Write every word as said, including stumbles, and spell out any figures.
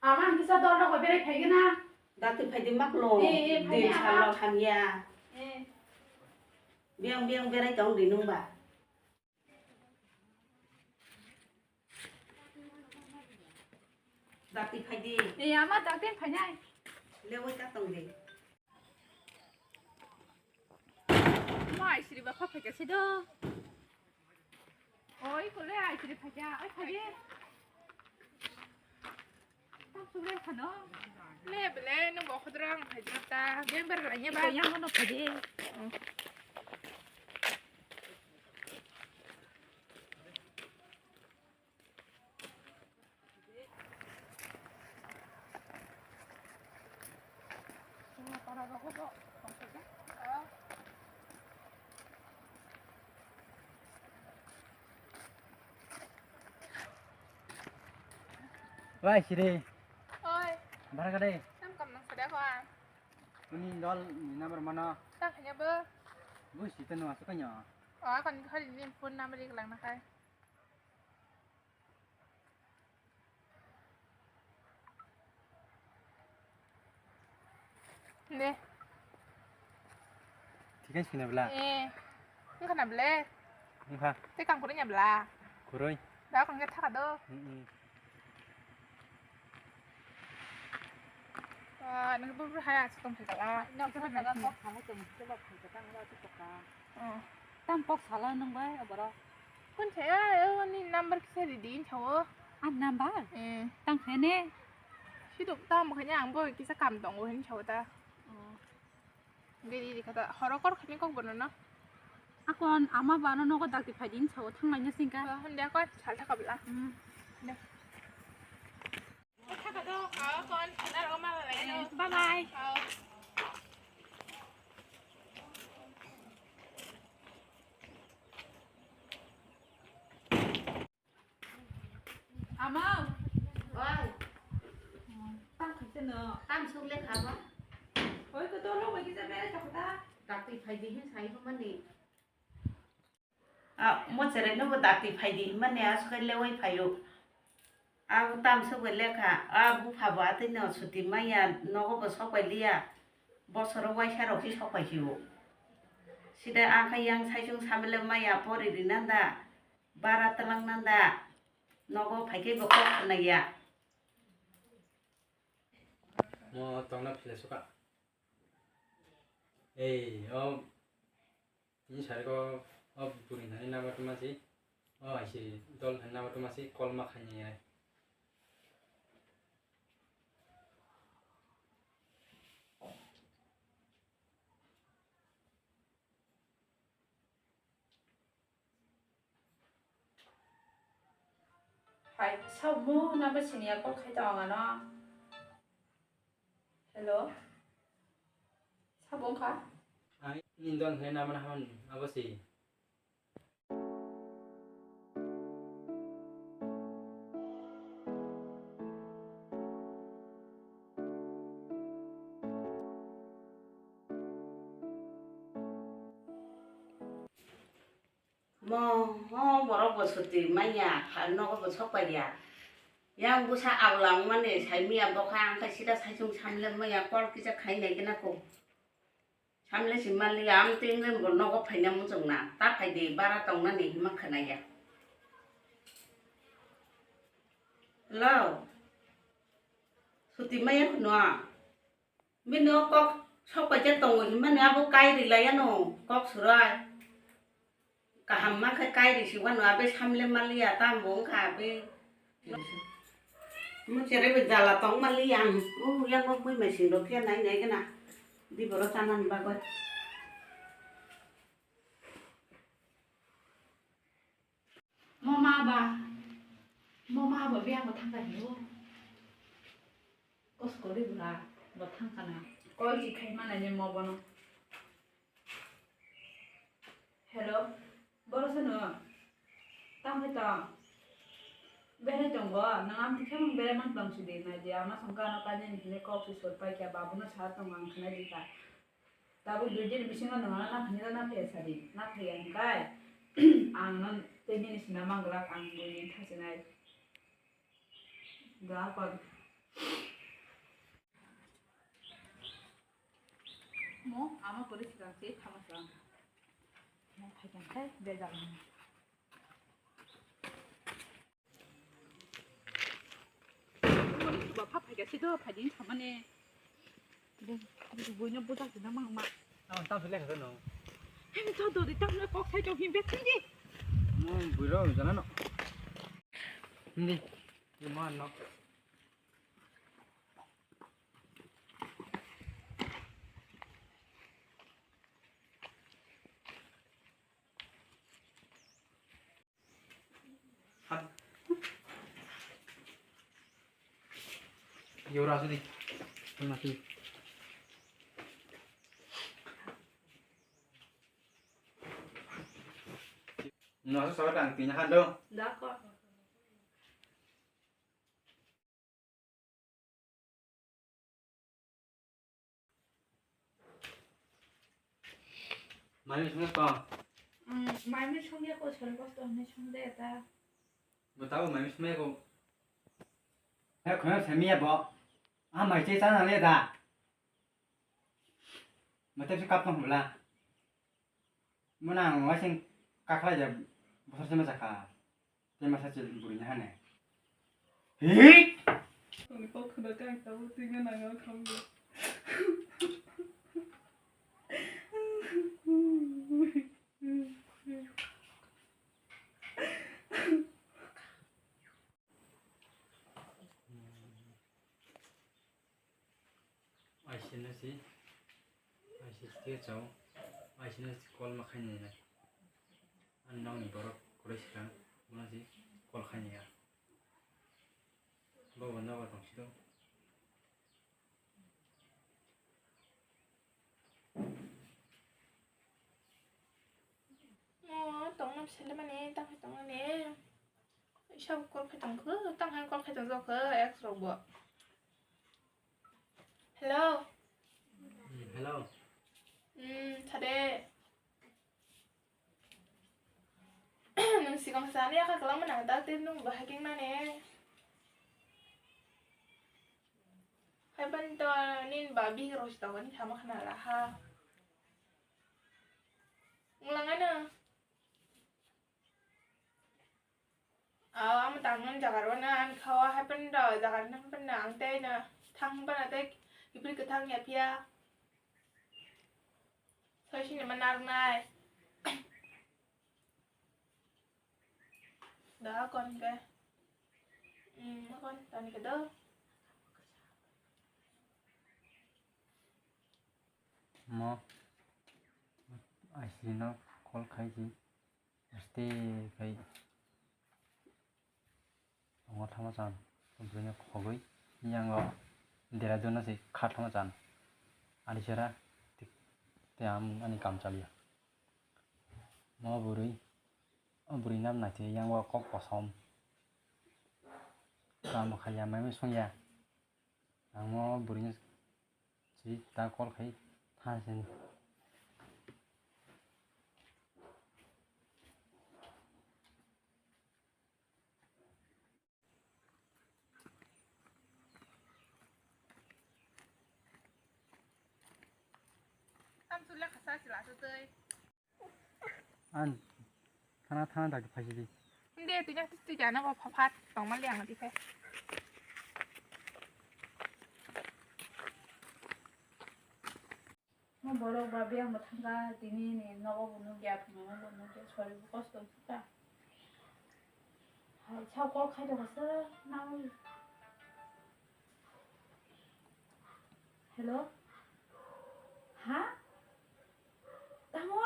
Ama ang kisa dol rok bai berai phai gana. Dakti phai di maklo. Eh, eh, phai di, di ama. Salo hamya. Eh. Biang biang berai tong di nung ba. Dakti phai di. Eh, ama dakti phai nai. Lewi ta tong di. Mai siri ba kha phai ka se do. Oi, kole ai siri phai ka. Ai phai di. Tam sugre khano. Le bele no bo khodra ang phai di ta. Game bar la ye ba. Yang no phai di. Wai siri. Oi. Bara ka dei. Tam kam nang sada ko a. Uni dol ni number mano. Ta khanya bo. Bu si tanu asu kanya. O akon khali ni phone number ik lang na khai. Ne. Thik ase na bla? Eh. Wngkha na ble? Wngkha. Tei kang kurui ya bla? Kurui. Da kang khe thaka do. Mm, mm. Ah, nang bubur hai asa tong thika la. Nok thaka la kok thangwi tong thika la thika tang la thika. Oh. Tam kok sala nang bai aboro. Kun thaya, eh, ani number kisa di din thawo. Ah, number? Eh. Tang thane. Sidok tam khanya ang bo kisa kam tongo hin thawo ta. Oh. Gari di kata horo kor khani kok bono no. Akon ama bano nogo dakti phai din sao thang laina singka. Oh, hande akon sal thaka bla. Hmm. De. Thaka do, akon sal ro ma lai no. Eh, bye bye. Oh. Ama. Oi. Tam khaisa no. Tam suk le khaba. Oi ko dolo bai kisa bere chakda. Dakti phai di hin sai ho mani. A mo chere no bo dakti phai di hin mani a sukai le oi phaio. A tam suk le kha. A bupha bo atwi no suti maya nogo bo sok pai liya. Bosoro waisa rok si sok pai si o. Sida a kha yang sai chung samle maya pori ri nanda. Bara twlang nanda. Nogo phaikhe bo kok khwnaya. Mo tongna phila suka. Ei, o, ni sari ko, o, buri nani nama tuma si. O, aisi, dol nani nama tuma si, kol ma khanya ya. Hai, sabo mo number sini ya call khai tong ano. Hello. Sabo wngkha? Ai, nini dol hwnwi nama hamani abo si. Mo, mo, borok bo suti manya, nogo bo sok paiya. Yang busa aula wngmani sai miya bokha, ang khe sida sai chung samle maya, kol kisa khai nai gana ko. Samle si maliya, ang twi wngwi bo nogo phaina muchung na, ta phai di, bara tong nani hima khwnaya. Hello, suti maya khwno? Bini o kok sok paijak tongo hinmani abo kairi lai ano kok surai. Kaham ma khe kairi si wano abe samle maliya tamo wngkha abe. Mo cherai bai jala tong maliya ang. O yang o bui mai sing rok khe nai nai gana. Di boro chanani bagwi. Mo ma ba, mo ma ba biya mo thangka hiyo. Kos kori bura, bo thangka na. Kol si khai mana ni mo bono. Hello, boro sano. Tang hai tong. Bere tong bo, nang am tikhe mung bere man tong si di, nai di, ama song ka no ka ni hine kok si sor pai kya, babu no sa tong ang khnai di ka. Tabuk dui din bisingo nwng ano naphani da naphai sadi, naphai ya hwnkhai ang no tei nini sina manglak ang buini thasinai. Da kon. Mo ama pore sikang se thama sikang. Mo phai kang khai bejal. Mo ni suba pha phai ka se do phai din thamane. Bo, bo, boino bujak jina mang ma. Ang tam se lekha no. Hemi to do di tam le kok sai to him bet di. Mo buiro jana no. Hindi. Di ma no. Yora sini. Kena sini. Nasa sawa tang tina hando. Dakor. Mami songya ko. Mm, mami songya ko, sori kosto hwnwi songde ta. Bo tabo mami songya ko. He khono semiya bo. A mai che chana le da. Mate se kap tong bla. Mona ang waising kakhlai ja bosor se masa kha. Tei masa chil bwrwini hane. Hik! Tongni kok khna kang tabuk twi gana ang khamdi. Aisino si, aisi khe chao, aisino si call ma khainai nai. Ang nokni borok kwrwi swkang, bono si call khainai ya. Bobo nogo tongsido. Mo tongna sele mani, tamo tongna ne. Isa call khai tongkho, tamo call khai tongkho, ex rok bo. Hello. Hmm, hello. Hmm, thade. Nwng sikang sani yakha kwlangma nang dak tei nwng bo hiking mani. Haiphano to nini ba bihik rok se tongo, nini sama khna la ha. Wnglang ano. Aw, amo tangmani jaga rwna ang khawa, haiphano da jaga rwna haiphano ang tei no thang phano tei kiphilwi kwthang ya phiya. Soi sini ma narwknai. Da kon ke. Hmm, kon tani ke do. Mo, aisi no call khai si. Este khai tongo thama chan, bwrwino khogwi yango dera dona se kha thama chan. Ani sera te am ani kam chaliya. Mo bwrwi, o bwrwi nam naithe yango kok kosom. Kam khaiya mai songya. Ang o bwrwino si ta call khai tha sini. Ang thana thana dagi phaisidi. Hindi, tini aku tui jana ko pha phat tong mali ang di phe. Mo borok ba biyang bo thangka tini ni nogo bo nukya, phungo bo nukya, sori bo kosto wngkha. Hai, sao call khai tongo sir, nangwi. Hello? Ha? Tamo?